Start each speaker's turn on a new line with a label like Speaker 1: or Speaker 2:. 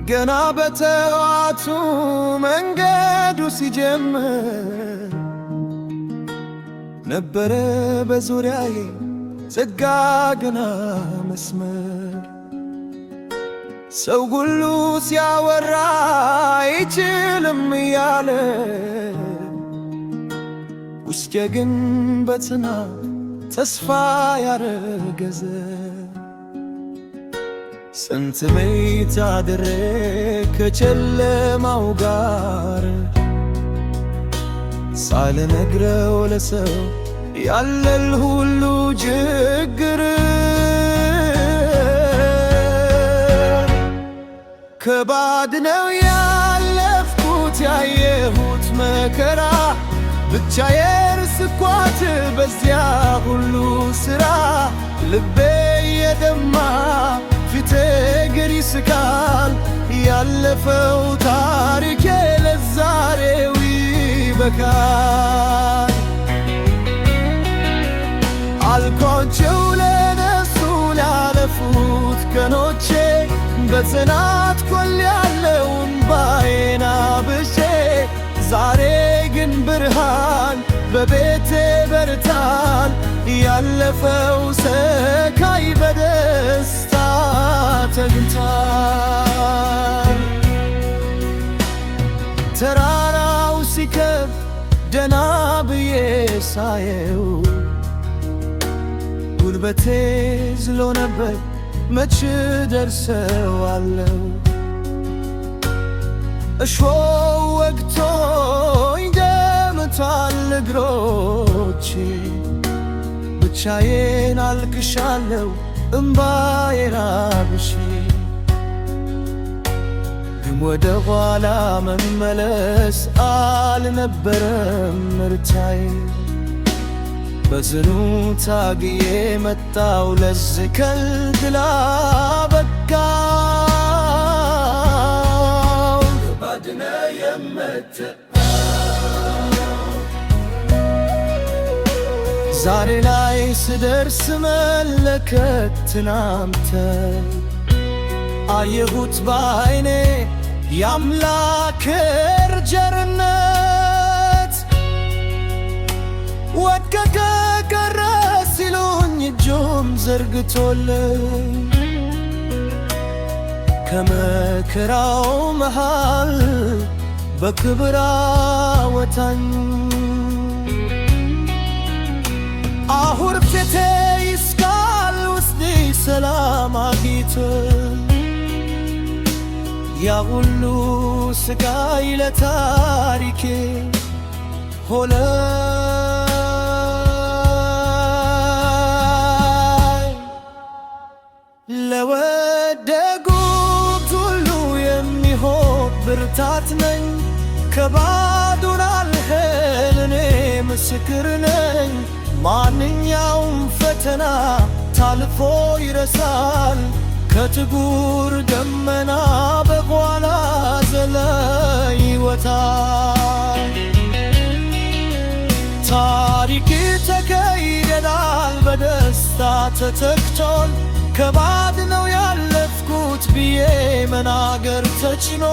Speaker 1: ገና በጠዋቱ መንገዱ ሲጀምር ነበረ በዙሪያዬ ጸጋግና መስመር። ሰው ሁሉ ሲያወራ አይችልም እያለ፣ ውስጤ ግን በጽናት ተስፋ ያረገዘ። ስንት ቤት አድሬ ከጨለማው ጋር ሳልነግረው ለሰው ያለል ሁሉ ችግር። ከባድ ነው ያለፍኩት ያየሁት መከራ፣ ብቻዬን ስኳት በዚያ ሁሉ ሥራ። ልቤ የደማ ፊቴ ግን ይስቃል፣ ያለፈው ታሪኬ ለዛሬው ይበቃል። አልኳቸው ለነሱ ላለፉት ቀኖቼ፣ በጽናት ኮል ያለውን እንባዬን አብሼ። ዛሬ ግን ብርሃን በቤቴ በርታል፣ ያለፈው ስቃይ በደስታ ተግኝቷል። ተራራው ሲከብ ደና ብዬ ሳየው ጉልበቴ ዝሎ ነበር፣ መች ደርሰዋለሁ? እሾህ ወግቶኝ ደምቷል እግሮቼ፣ ብቻዬን አልቅሻለሁ እምባዬን አብሼ። ግን ወደ ኋላ መመለስ አልነበረም ምርጫዬ። በጽኑ ታግዬ መጣው ለዚህ ከልድላ በቃው። ከባድነ የመት ዛሬ ላይ ስደርስ መለከት ትናንት አየሁት ባይኔ የአምላክር ቸርነት። ወድቀህ ቀረ ሲሉኝ እጁም ዘርግቶልኝ ከመከራው መሃል በክብር አወጣኝ። አሁን ፊቴ ይስቃል ውስጤ ሰላም አግኝቶ፣ ያ ሁሉ ስቃይ ለታሪኬ ሆነ። ለወደቁት ሁሉ የሚሆን ብርታት ነኝ። ከባዱን አልኸን እኔ ምስክር ነኝ። ማንኛውም ፈተና ታልፎ ይረሳል። ከጥቁር ደመና በኋላ ዘለ ይወጣል። ታሪክ ተቀይሯል፣ በደስታ ተተክቷል። ከባድ ነው ያለፍኩት ብዬ መናገር ተችኖ።